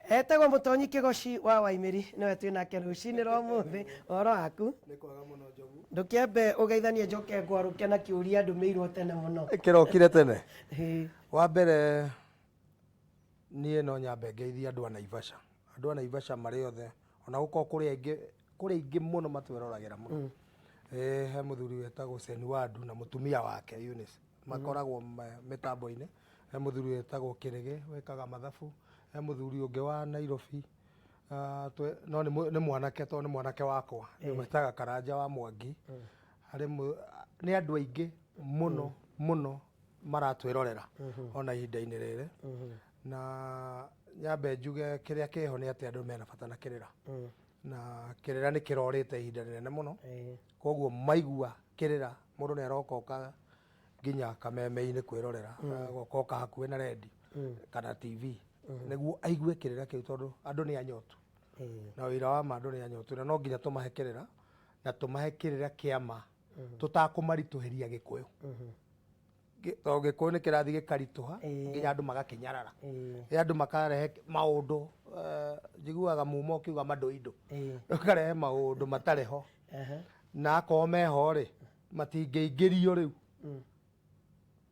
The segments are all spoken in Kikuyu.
Etagwo Mũtonyi Kĩgoci wa Waimĩri, nĩwe twĩ nake rũcinĩ rwa ũmũthĩ. Ũhoro waku? Nĩ kwega mũno, Njogu. Ndũkĩambe ũgeithanie njoke ngwarũke na kĩũria ndũmĩirwo tene mũno. Kĩrokire tene. Ĩĩ. Wa mbere niĩ no nyambe ngeithie andũ a Naivasha. Andũ a Naivasha marĩ othe, ona gũkorwo kũrĩ aingĩ, kũrĩ aingĩ mũno matwĩroragĩra mũno. Ĩĩ he mũthuri wĩtagwo Seni Wandu na mũtumia wake Eunice. Makoragwo mĩtambo-inĩ. He mũthuri wĩtagwo Kĩrĩgĩ wĩkaga mathabu. He mũthuri ũngĩ wa Nairobi, no nĩ mwanake tondũ nĩ mwanake wakwa, ndĩmwĩtaga Karanja wa Mwangi. Harĩ nĩ andũ aingĩ mũno mũno maratwĩrorera ona ihinda-inĩ rĩrĩ. Na nyambe njuge kĩrĩa kĩho nĩ atĩ andũ mena bata na kĩrĩra. Na kĩrĩra nĩ kĩrorĩte ihinda rĩnene mũno. Koguo maigua kĩrĩra mũndũ nĩ aroka nginya kameme-inĩ kwĩrorera, agoka hakuhĩ na rendi kana TV nĩguo aigue kĩrĩra kĩu tondũ andũ nĩ anyotu. Na ũira wa ma andũ nĩ anyotu na no nginya tũmahe kĩrĩra na tũmahe kĩrĩra kĩa ma tũtakũmaritũhĩria Gĩkũyũ. Tondũ Gĩkũyũ nĩ kĩrathiĩ gĩkaritũha nginya andũ magakĩnyarara. Ĩ andũ makarehe maũndũ, njiguaga mumo ũkiuga mandoindo. Ũkarehe maũndũ matarĩ ho. Na akorwo meho rĩ, matingĩingĩrio rĩu.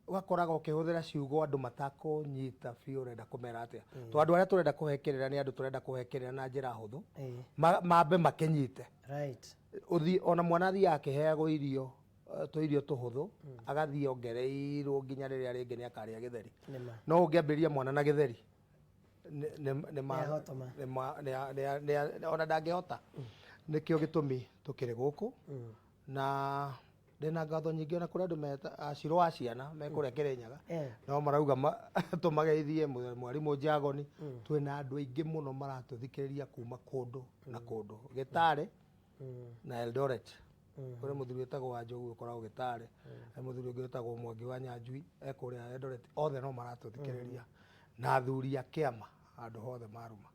Ũgakoraga ũkĩhũthĩra ciugo andũ matakũnyita biũ ũrenda kũmera atĩa. Tondũ andũ arĩa tũrenda kũhe kĩrĩra nĩ andũ tũrenda kũhe kĩrĩra na njĩra hũthũ, mambe makĩnyite. Ũthiĩ, ona mwana athiaga akĩheagwo irio, tũirio tũhũthũ, agathiĩ ongereirwo nginya rĩrĩa rĩngĩ nĩ akarĩa gĩtheri. No ũngĩambĩrĩria mwana na gĩtheri, Nĩahotoma. Ona ndangĩhota. Nĩkĩo gĩtũmi tũkĩrĩ gũkũ. Na ndĩna ngatho nyingĩ ona kũrĩ andũ meta acirũ a ciana me kũrĩa Kĩrĩnyaga. No marauga tũmageithie mwarimũ Njagoni. Twĩna andũ aingĩ mũno maratũthikĩrĩria kuma kũndũ na kũndũ. Gĩtarĩ na Eldoret. Kũrĩ mũthuri wĩtagwo Wanjogu ũkoragwo Gĩtarĩ. He mũthuri ũngĩ wĩtagwo Mwangi wa Nyanjui e kũrĩa Eldoret. Othe no maratũthikĩrĩria. Na athuri a kĩama handũ hothe marũma.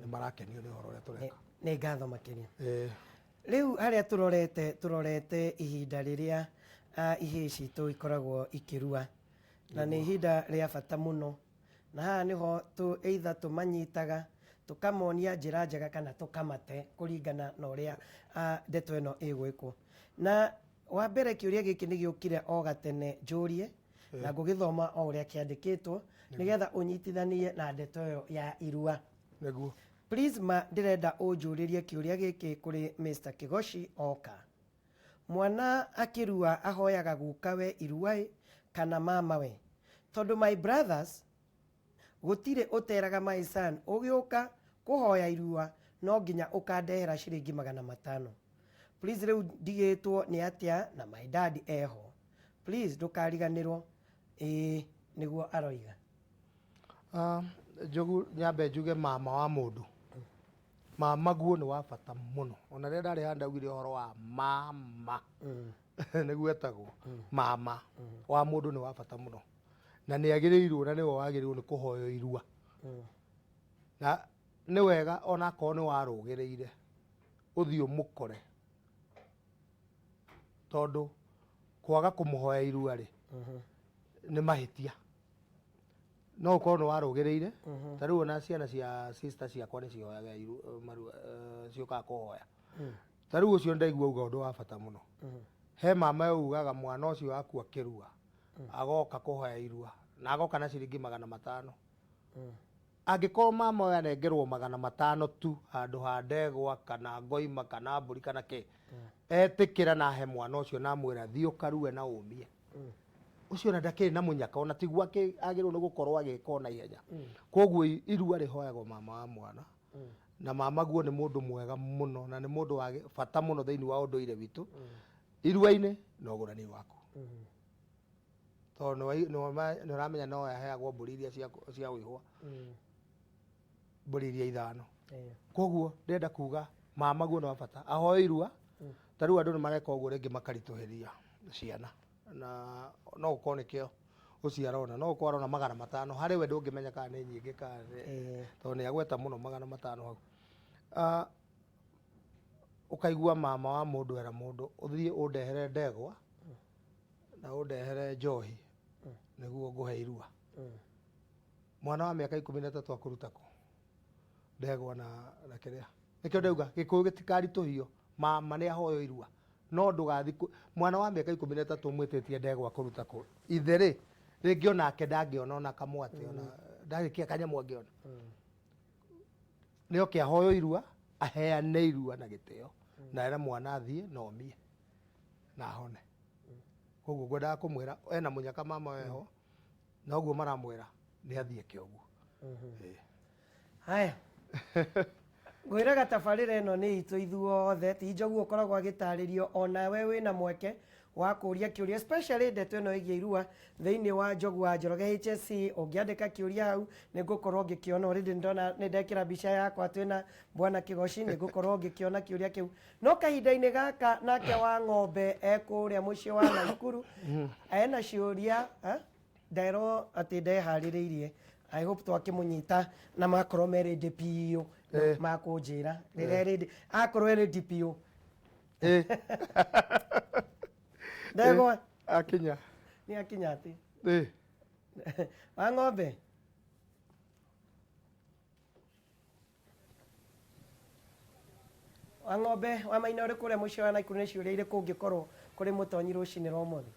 Nĩ marakenio nĩ ũhoro ũrĩa tũreka. Nĩ ngatho makĩria. Rĩu harĩa tũrorete, tũrorete ihinda rĩrĩa ihĩĩ citũ ikoragwo ikĩrua. Na nĩ ihinda rĩa bata mũno. Na haha nĩho tũ either tũmanyitaga, tũkamonia njĩra njega kana tũkamate kũringana na ũrĩa ndeto ĩno ĩgwĩkwo. Na wa mbere kĩũria gĩkĩ nĩ gĩũkire o gatene njũrie, na ngũgĩthoma o ũrĩa kĩandĩkĩtwo, nĩgetha ũnyitithanie na ndeto ĩyo ya irua. Nĩguo. Please ma ndĩrenda ũnjũrĩrie kĩũria gĩkĩ kũrĩ Mister Kĩgoci oka. Mwana akĩrua ahoyaga gukawe irua-ĩ kana mamawe? Tondũ my brothers gũtirĩ ũteraga my son ũgĩũka kũhoya irua no nginya ũkandehera ciringi 500. Please rĩu ndigĩtwo nĩ atĩa na my dad eho. Please ndũkariganĩrwo. Ĩĩ nĩguo aroiga. Njogu nyambe njuge mama wa mũndũ. Mama guo nĩ wa bata mũno. Ona rĩrĩa ndarĩ haha ndaugire ũhoro wa mama. Nĩguo etagwo. Mama wa mũndũ nĩ wa bata mũno. Na nĩ agĩrĩirwo na nĩwe wagĩrĩirwo nĩ kũhoywo irua. Na nĩ wega ona akorwo nĩ warũgĩrĩire ũthiĩ ũmũkore. Tondũ kwaga kũmũhoya irua rĩ, nĩ mahĩtia. No ũkorwo nĩ warũgĩrĩire, ta rĩu ona ciana cia sister ciakwa nĩ cihoyaga marua, ciũkaga kũhoya. Ta rĩu ũcio ndaigua auga ũndũ wa bata mũno. He mama ugaga mwana ũcio waku akĩrua, agoka kũhoya irua, na agoka na ciringi 500. Angĩkorwo mama ũyũ anengerwo 500 tu handũ ha ndegwa kana ngoima kana mbũri kana kĩ, etĩkĩra na ahe mwana ũcio na amwĩra thiĩ ũkarue na ũmie. Ũcio ona ndakĩrĩ na mũnyaka, ona tiguo agĩrĩirwo nĩ gũkorwo agĩka ona ihenya. Koguo irua rĩhoyagwo mama wa mwana, na mama guo nĩ mũndũ mwega mũno na nĩ mũndũ wa bata mũno thĩinĩ wa ũndũire witũ. Irua-inĩ na ũgũrani waku. Tondũ nĩ ũramenya no aheagwo mbũri iria cia wĩhwa. Mbũri iria ithano. Koguo ndĩrenda kuga mama guo nĩ wa bata. Ahoe irua, ta rĩu andũ nĩ mareka ũguo rĩngĩ makaritũhĩria ciana. Na no gũkorwo nĩkĩo ũcio arona, no gũkorwo arona 500, harĩ we ndũngĩmenya kana nĩ nyingĩ kana nĩ, tondũ nĩ agweta mũno 500 hau. Ũkaigua mama wa mũndũ era mũndũ, ũthiĩ ũndehere ndegwa na ũndehere njohi nĩguo ngũhe irua. Mwana wa mĩaka 13 akũruta kũ? Ndegwa na kĩrĩa nĩkĩo ndauga Gĩkũyũ gĩtikaritũhio. Mama nĩ ahoyo irua, no ndũgathi mwana wa mĩaka 13 ũmwĩtĩtie ndegwa kũruta kũ ithe rĩ, rĩngĩ onake ndangĩona ona kamwatĩ, ona ndarĩ kanyamũ angĩona. Nĩ oke ahoyo irua, aheane irua na gĩtĩo, na ere mwana athiĩ na omie na ahone. Koguo ngwendaga kũmwĩra ena mũnyaka mama weho, na ũguo maramwĩra nĩ athiĩ eke ũguo. Haya, ngwĩraga tabarĩra ĩno nĩ itũ ithuothe, ti Njogu ũkoragwo agĩtarĩrio, onawe wĩna mweke wa kũria kĩũria, especially ndeto ĩno ĩgiĩ irua thĩinĩ wa Njogu wa Njoroge HSC. Ũngĩandĩka kĩũria hau nĩ ngũkorwo ngĩkĩona. Already ndona nĩ ndekĩra mbica yakwa twĩna Bwana Kĩgoci, nĩ ngũkorwo ngĩkĩona kĩũria kĩu. No kahinda-inĩ gaka nake wa ng'ombe ekũrĩa mũciĩ wa Naikuru ena ciũria, nderwo atĩ ndeharĩrĩirie. I hope twakĩmũnyita na makorwo me ready biũ makũnjĩra rĩrĩa ready, akorwo e ready biũ. Ndegwa. Akinya. Nĩ akinya atĩ wa ng'ombe. Wa ng'ombe wa Maina ũrĩ kũrĩa mũciĩ wa Naikuru, nĩ ciũria irĩkũ ũngĩkorwo kũrĩ mũtonyi rũcinĩ rwa ũmũthĩ?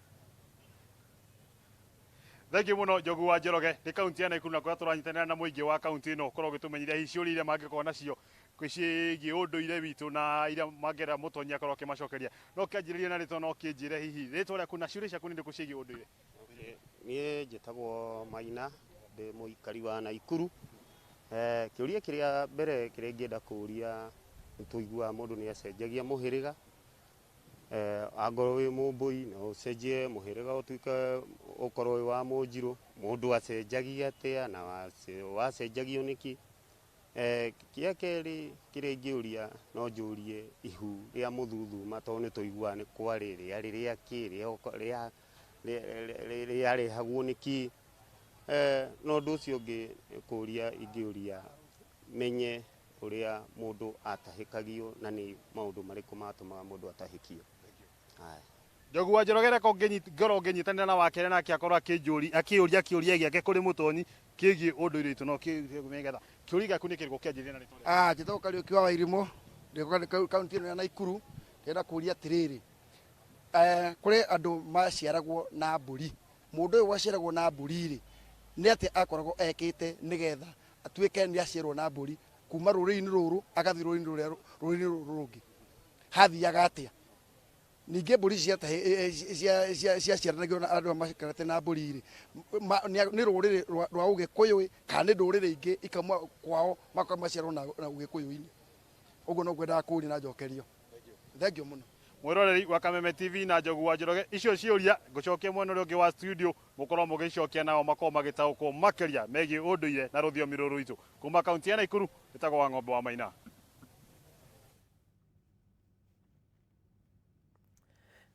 Thank you muno, Njogu wa Njoroge. Nĩ kaunti ya Naikuru na kũrĩa tũranyitanĩra na mũingĩ wa kaunti ĩno ũkorwo ũgĩtũmenyithia hihi ciũria iria mangĩkorwo nacio ciĩgiĩ ũndũire witũ na iria mangĩenda mũtonyi akorwo akĩmacokeria. No kĩanjĩrĩrie na rĩtwa, no kĩnjĩre hihi rĩtwa rĩaku na ciũria ciaku nĩ irĩkũ ciĩgiĩ ũndũire? Niĩ njĩtagwo Maina, ndĩ mũikari wa Naikuru. Kĩũria kĩrĩa mbere kĩrĩa ingĩenda kũũria, nĩ tũiguaga mũndũ nĩ acenjagia mũhĩrĩga. Angorwo wĩ Mũmbũi no ũcenjie mũhĩrĩga ũtuĩke ũkorwo wĩ wa Mũnjirũ. Mũndũ acenjagia atĩa na wacenjagio nĩkĩ? Kĩa kerĩ kĩrĩa ingĩũria, no njũrie ihu rĩa mũthuthuma, tondũ nĩ tũiguaga nĩ kwarĩ rĩarĩ rĩa kĩ, rĩarehagwo nĩkĩ? Na ũndũ ũcio ũngĩ kũũria ingĩũria menye ũrĩa mũndũ atahĩkagio na nĩ maũndũ marĩkũ matũmaga mũndũ atahĩkio. Haya. Njogu wa Njoroge, reke ngorwo ngĩnyitanĩra na wakerĩ nake akorwo akĩũria kĩũria gĩake kũrĩ mũtonyi kĩgiĩ ũndũire witũ. No nĩgetha kĩũria gĩaku nĩ kĩrĩkũ, kĩanjĩrĩria na rĩtwa rĩaku. Njĩtagwo Kariũki wa Wairimũ, ndĩ kaunti ĩno ya Naikuru. Ndĩrenda kũũria atĩrĩrĩ, kũrĩ andũ maciaragwo na mbũri. Mũndũ ũyũ waciaragwo na mbũri rĩ, nĩ atĩa akoragwo ekĩte nĩgetha atuĩke nĩ aciarwo na mbũri kuma rũrĩrĩ-inĩ rũrũ agathiĩ rũrĩrĩ-inĩ rũrĩa rũrĩrĩ-inĩ rũrũ rũngĩ? Hathiaga atĩa? Ningĩ mbũri ciaciaranagio na andũ macikarĩte na mbũri rĩ, nĩ rũrĩrĩ rwa Ũgĩkũyũ kana nĩ ndũrĩrĩ ingĩ ikauma kwao makoka maciarwo na Ũgĩkũyũ-inĩ? Ũguo no ngwendaga kũũria na njokerio. Thank you mũno. Mwĩroreri wa Kameme TV na Njogu wa Njoroge, icio ciũria ngũcokia mwena ũrĩa ũngĩ wa studio, mũkorwo mũgĩcokia nao makorwo magĩtaũkwo makĩria megiĩ ũndũire na rũthiomi rũrũ rwitũ. Kuma kaunti ya Naikuru, ĩtagwo wa ng'ombe wa Maina.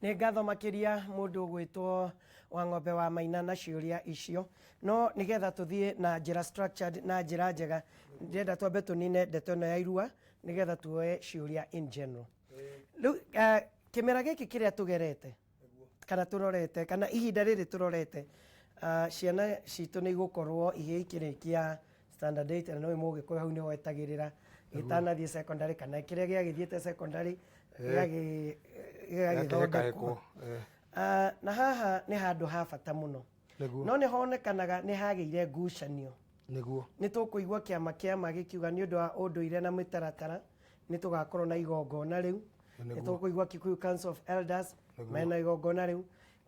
Nĩ ngatho makĩria mũndũ ũgwĩtwo wa ng'ombe wa Maina na ciũria icio. No nĩgetha tũthiĩ na njĩra structured na njĩra njega, ndĩrenda twambe tũnine ndeto ĩno ya irua nĩgetha tuoe ciũria in general. Rĩu kĩmera gĩkĩ kĩrĩa tũgerete kana tũrorete kana ihinda rĩrĩ tũrorete, ciana citũ nĩ igũkorwo ihĩ ikĩrĩkia standard 8, na nĩũĩ Mũgĩkũyũ hau nĩho etagĩrĩra gĩtanathiĩ secondary kana kĩrĩa gĩagĩthiĩte secondary gĩgagĩthondekwo. Na haha nĩ handũ ha bata mũno, no nĩ honekanaga nĩ hagĩire ngucanio. Nĩ tũkũigua kĩama gĩkiuga nĩ ũndũ wa ũndũire na mĩtaratara nĩ tũgakorwo na igongona rĩu. Nĩ tũkũigua Kikuyu Council of Elders mena igongona rĩu,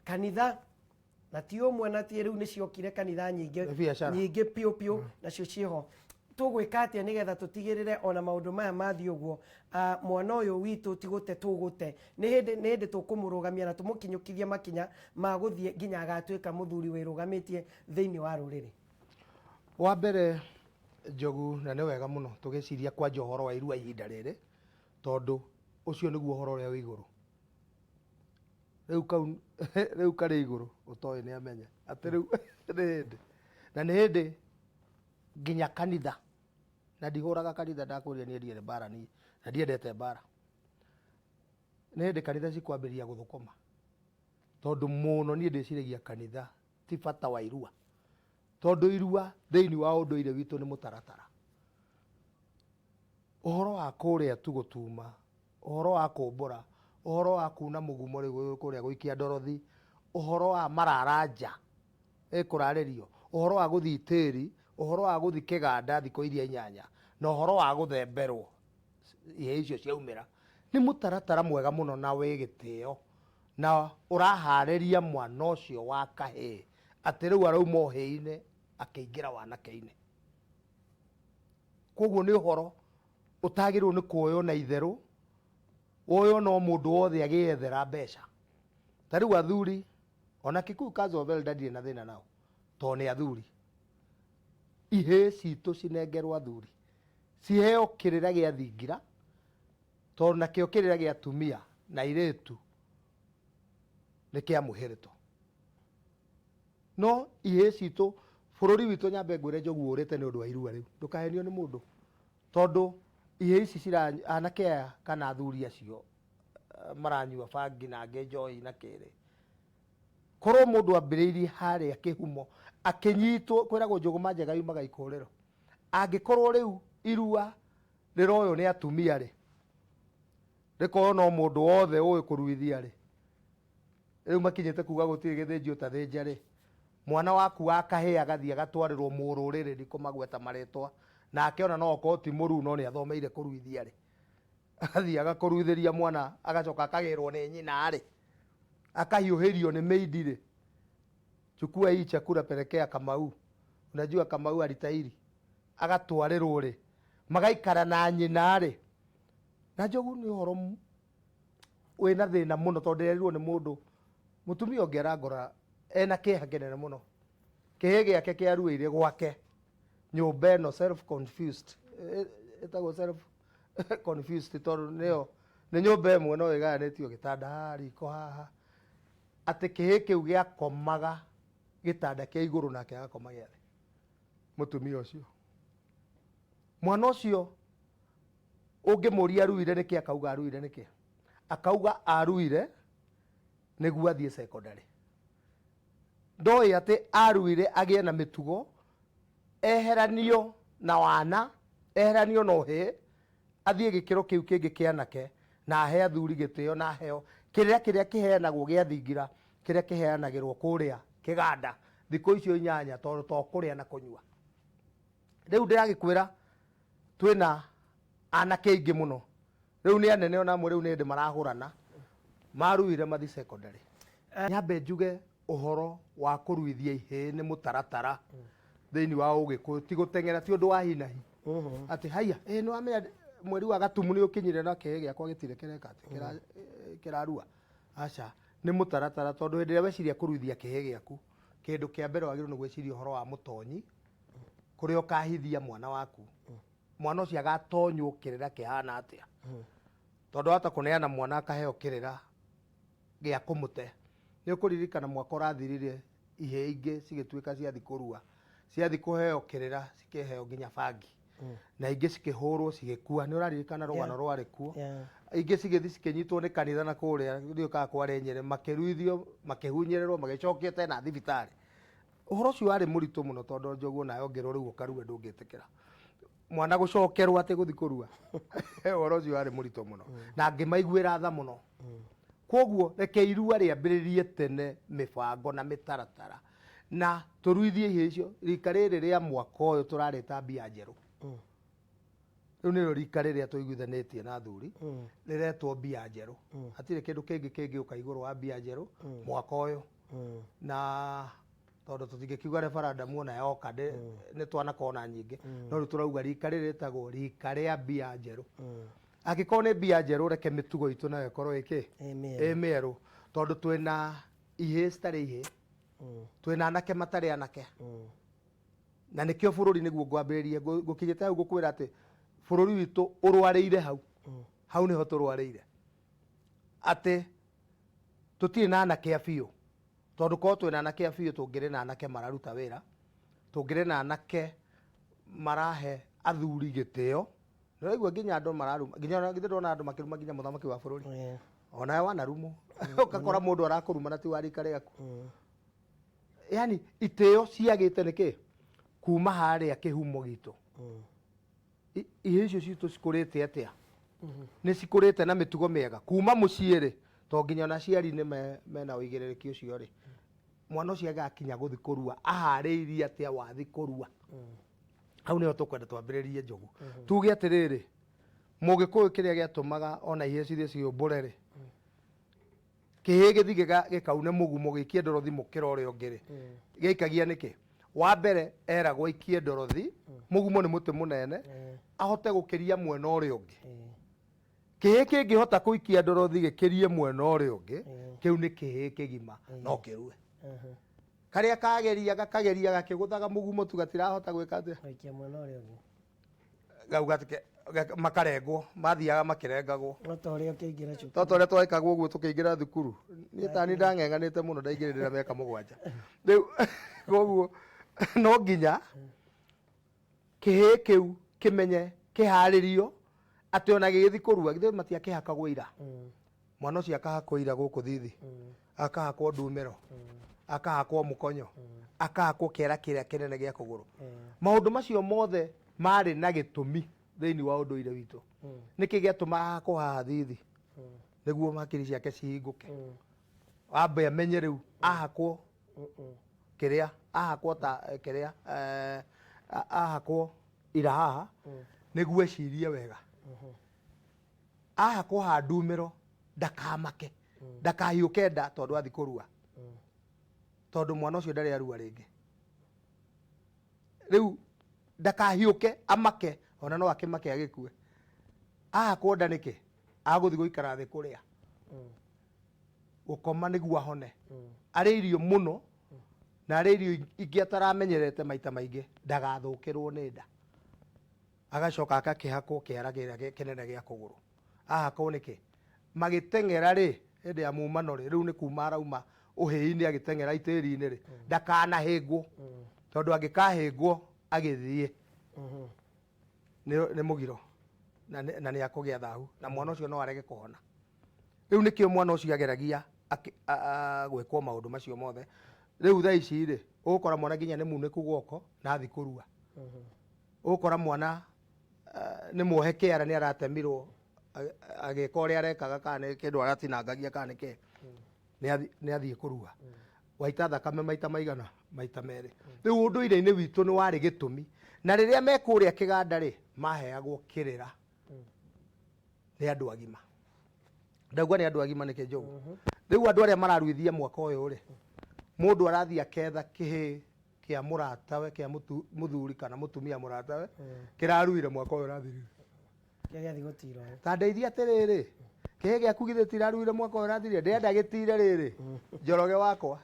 kanitha na ti ũmwe na ti rĩu nĩ ciokire kanitha nyingĩ. Nĩ biacara. Nyingĩ piũ piũ nacio ciĩho. Tũgwĩka atĩa nĩgetha tũtigĩrĩre ona maũndũ maya mathiĩ ũguo, mwana ũyũ witũ ti gũte tũgũte, nĩ hĩndĩ tũkũmũrũgamia na tũmũkinyũkithie makinya ma gũthiĩ nginya agatuĩka mũthuri wĩrũgamĩtie thĩinĩ wa rũrĩrĩ? Wa mbere, Njogu, na nĩ wega mũno tũgĩciria kwanja ũhoro wa irua ihinda rĩrĩ, tondũ ũcio nĩguo ũhoro ũrĩa wĩ igũrũ rĩu. Kau rĩu karĩ igũrũ ũtoĩ nĩ amenye atĩ rĩu nĩ hĩndĩ na nĩ hĩndĩ nginya kanitha, na ndihũraga kanitha, ndakwĩrire niĩ ndirĩ mbara niĩ na ndiendete mbara. Nĩ hĩndĩ kanitha cikwambĩrĩria gũthũkũma, tondũ mũno niĩ ndĩciragia kanitha ti bata wa irua, tondũ irua thĩinĩ wa ũndũire witũ nĩ mũtaratara. Ũhoro wa kũrĩa tu gũtuma, ũhoro wa kũmbũra, ũhoro wa kuna mũgumo rĩu kũrĩa gũikia ndorothi, ũhoro wa marara nja ĩkũrarĩrio, ũhoro wa gũthiĩ tĩri, ũhoro wa gũthiĩ kĩganda thikũ iria inyanya, na ũhoro wa gũthemberwo ihĩĩ icio ciaumĩra. Nĩ mũtaratara mwega mũno na wĩ gĩtĩo na ũraharĩria mwana ũcio wa kahĩĩ atĩ rĩu arauma ũhĩĩ-inĩ akĩingĩra wanake-inĩ. Koguo nĩ ũhoro ũtagĩrĩirwo nĩ kuoywo na itherũ, woywo no mũndũ wothe agĩyethera mbeca. Ta rĩu athuri, ona Kikuyu Council of Elders ndirĩ na thĩna nao, tondũ nĩ athuri. Ihĩĩ citũ cinengerwo athuri, ciheo kĩrĩra gĩa thingira, tondũ nakĩo kĩrĩra gĩa atumia na airĩtu nĩ kĩa mwĩhĩrĩto. No ihĩĩ citũ, bũrũri witũ nyambe ngwĩre Njogu ũrĩte nĩ ũndũ wa irua rĩu, ndũkahenio nĩ mũndũ. Tondũ ihĩĩ ici cira, anake aya kana athuri acio maranyua bangi na angĩ njohi na kĩrĩ, korwo mũndũ ambĩrĩirie harĩa kĩhumo, akĩnyitwo, kwĩragwo njũgũma njega yumaga ikũrĩro. Angĩkorwo rĩu irua rĩroywo nĩ atumia rĩ, rĩkoywo no mũndũ wothe ũĩ kũruithia rĩ, Rĩu makinyĩte kuga gũtirĩ gĩthĩnji ũtathĩnja rĩ, mwana waku wa kahĩĩ agathiĩ agatwarĩrwo mũrũrĩrĩ ndikũmagweta marĩtwa, nake ona no okorwo ti mũruu no nĩ athomeire kũruithia rĩ, agathiĩ agakũruithĩria mwana agacoka akagĩrwo nĩ nyina rĩ, akahiũhĩrio nĩ mĩindi rĩ, chukua hii chakula pelekea Kamau, unajua Kamau alitairi, agatwarĩrwo rĩ, magaikara na nyina rĩ, na Njogu nĩ ũhoro wĩna thĩna mũno tondũ ndĩrerirwo nĩ mũndũ mũtumia ũngĩ arangora ena kĩeha kĩnene mũno kĩhĩ gĩake kĩaruĩire gwake nyũmba ĩno self confused ĩtagwo self confused tondũ nĩyo nĩ nyũmba ĩmwe no ĩgayanĩtio gĩtanda haha riko haha atĩ kĩhĩ kĩu gĩakomaga gĩtanda kĩa igũrũ nake agakoma gĩa thĩ mũtumia ũcio mwana ũcio Ũngĩmũria aruire nĩkĩ akauga aruire nĩkĩ? Akauga aruire nĩguo athiĩ secondary. Ndoĩ atĩ aruire agĩe na mĩtugo, eheranio na wana, eheranio na ũhĩĩ, athiĩ gĩkĩro kĩu kĩngĩ kĩa anake na ahe athuri gĩtĩo na aheo kĩrĩra kĩrĩa kĩheanagwo gĩa thingira, kĩrĩa kĩheanagĩrwo kũrĩa kĩganda thikũ icio inyanya tondũ to kũrĩa na kũnyua. Rĩu ndĩragĩkwĩra twĩna anake aingĩ mũno rĩu nĩ anene ona amwe rĩu nĩ hĩndĩ marahũrana maruire mathi secondary nyambe njuge ũhoro wa kũruithia ihĩĩ nĩ mũtaratara thĩinĩ wa ũgĩkũyũ ti gũteng'era ti ũndũ wa hi na hi atĩ haiya ĩ nĩ wamenya mweri wa gatumu nĩ ũkinyire na kĩhĩ gĩakwa gĩtirĩ kĩreka atĩ kĩrarua aca nĩ mũtaratara tondũ hĩndĩ ĩrĩa weciria kũruithia kĩhĩ gĩaku kĩndũ kĩa mbere wagĩrĩirwo nĩ gwĩciria ũhoro wa mũtonyi kũrĩa ũkahithia mwana waku mwana ũcio agatonywo kĩrĩra kĩhana atĩa tondũ wahota kũneana mwana akaheo kĩrĩra gĩa kũmũte nĩ ũkũririkana mwaka ũrathirire ihĩĩ ingĩ cigĩtuĩka ciathi kũrua ciathi kũheo kĩrĩra cikĩheo nginya bangi na ingĩ cikĩhũrwo cigĩkua nĩ ũraririkana rũgano rwarĩ kuo ingĩ cigĩthiĩ cikĩnyitwo nĩ kanitha na kũrĩa ndiũĩ kana kwarĩ Nyĩrĩ makĩruithio makĩhunyĩrĩrwo magĩcokio tena thibitarĩ Ũhoro ũcio warĩ mũritũ mũno tondũ Njogu onawe ũngĩrwo rĩu ũkarue ndũngĩtĩkĩra. Mwana gũcokerwo atĩ gũthi kũrua. Ũhoro ũcio warĩ mũritũ mũno. Na ngĩmaiguĩra tha mũno. Kwoguo reke irua rĩambĩrĩrie tene mĩbango na mĩtaratara na tũruithie ihĩĩ icio. Rika rĩrĩ rĩa mwaka ũyũ tũrarĩta mbia njerũ. Rĩu nĩrĩo rika rĩrĩa tũiguithanĩtie na athuri rĩretwo mbia njerũ. Hatirĩ kĩndũ kĩngĩ kĩngĩũka igũrũ wa mbia njerũ mwaka ũyũ. Na tondũ tũtingĩkiuga referendum ona yoka nĩ twanakona nyingĩ no rĩu tũrauga rika rĩrĩ rĩtagwo rika rĩa mbia njerũ. Angĩkorwo nĩ mbia njerũ reke mĩtugo itũ nayo ĩkorwo ĩkĩ? Ĩ mĩerũ. Ĩ mĩerũ. Tondũ twĩna ihĩĩ citarĩ ihĩĩ, twĩna anake matarĩ anake. Na nĩkĩo bũrũri nĩguo ngwambĩrĩrie ngũkinyĩte hau ngũkwĩra atĩ bũrũri witũ ũrwarĩire hau. Hau nĩho tũrwarĩire. Atĩ tũtirĩ na anake a biũ. Tondũ korwo twĩna anake a biũ tũngĩrĩ na anake mararuta wĩra, tũngĩrĩ na anake marahe athuri gĩtĩo. Nĩ ũraigua nginya andũ mararuma, nginya ona githĩ ndũrona andũ makĩruma nginya mũthamaki wa bũrũri? Onawe wanarumwo. Ũgakora mũndũ arakũruma na ti wa rika rĩaku. Yaani itĩo ciagĩte nĩkĩ? Kuma harĩa kĩhumo gitũ. Ihĩ icio citũ cikũrĩte atĩa? Nĩ cikũrĩte na mĩtugo mĩega kuma mũciĩ rĩ, to nginya ona aciari nĩ mena ũigĩrĩrĩki ũcio rĩ, mwana ũcio agakinya gũthi kũrua aharĩirie atĩa wathi kũrua? Hau nĩho tũkwenda twambĩrĩrie, Njogu. Tuge atĩrĩrĩ, Mũgĩkũyũ kĩrĩa gĩatũmaga ona ihĩĩ cithiĩ ciũmbũre rĩ, kĩhĩĩ gĩthi gĩkaune mũgumo gĩikie ndorothi mũkĩra ũrĩa ũngĩ rĩ, gĩaikagia nĩkĩ? Wa mbere eragwo aikie ndorothi, mũgumo nĩ mũtĩ mũnene, ahote gũkĩria mwena ũrĩa ũngĩ. Kĩhĩĩ kĩngĩhota kũikia ndorothi gĩkĩrie mwena ũrĩa ũngĩ, kĩu nĩ kĩhĩĩ kĩgima, no kĩrue. Karĩa kageria gakageria gakĩgũthaga mũgumo tu gatirahota gwĩka atĩa? Gũikia mwena ũrĩa ũngĩ. Gau makarengwo, mathiaga makĩrengagwo. No ta ũrĩa ũkĩingĩra cukuru. To ta ũrĩa twekagwo ũguo tũkĩingĩra thukuru. Niĩ tani ndang'eng'anĩte mũno, ndaingĩrire na mĩaka 7. Rĩu koguo no nginya kĩhĩĩ kĩu kĩmenye kĩharĩrio atĩ ona gĩgĩthiĩ kũrua, githĩ matiakĩhakagwo ira? Mwana ũcio akahakwo ira gũkũ thithi, akahakwo ndumĩro, akahakwo mũkonyo, akahakwo kĩara kĩrĩa kĩnene gĩa kũgũrũ. Maũndũ macio mothe marĩ na gĩtũmi thĩinĩ wa ũndũire witũ. Nĩkĩ gĩatũma ahakwo haha thithi? Nĩguo hakiri ciake cihingũke, ambe amenye rĩu ahakwo kĩrĩa ahakwo ta kĩrĩa ahakwo ira haha nĩguo ecirie wega. Ahakwo haha ndumĩro ndakamake, ndakahiũke nda tondũ athi kũrua, tondũ mwana ũcio ndarĩ arua rĩngĩ. Rĩu ndakahiũke amake, ona no akĩmake agĩkue. Ahakwo nda nĩkĩ? Agũthiĩ gũikara thĩ kũrĩa gũkoma nĩguo ahone. Arĩ irio mũno na arĩ irio ingĩ ataramenyerete maita maingĩ, ndagathũkĩrwo nĩ nda. Agacoka agakĩhakwo kĩara kĩrĩa kĩnene gĩa kũgũrũ. Ahakwo nĩkĩ? Magĩteng'era rĩ, hĩndĩ ya mumano rĩ, rĩu nĩ kuma arauma ũhĩi-inĩ agĩteng'era itĩri-inĩ rĩ, ndakanahĩngwo, tondũ angĩkahĩngwo agĩthiĩ nĩ mũgiro na nĩ akũgĩa thahu na mwana ũcio no arege kũhona. Rĩu nĩkĩo mwana ũcio ageragia gwĩkwo maũndũ macio mothe. Rĩu thaa ici rĩ, ũgũkora mwana nginya nĩ munĩku guoko na athi kũrua. Ũgũkora mwana nĩ muohe kĩara, nĩ aratemirwo agĩka ũrĩa arekaga, kana nĩ kĩndũ aratinangagia kana nĩ kĩ, nĩ athiĩ kũrua, waita thakame maita maigana? Maita merĩ. Rĩu ũndũire-inĩ witũ nĩ warĩ gĩtũmi. Na rĩrĩa me kũrĩa kĩganda rĩ, maheagwo kĩrĩra nĩ andũ agima. Ndauga nĩ andũ agima nĩkĩ, Njogu? Rĩu andũ arĩa mararuithia mwaka ũyũ rĩ, mũndũ arathiĩ aketha kĩhĩ kĩa mũratawe, kĩa mũthuri kana mũtumia mũratawe kĩraruire mwaka ũyũ ũrathirire. Kĩrĩa gĩathiĩ gũtirwo. Ta ndeithia atĩrĩrĩ, kĩhĩ gĩaku githĩ tiraruire mwaka ũyũ ũrathirire? Ndĩrenda gĩtire rĩrĩ, Njoroge wakwa.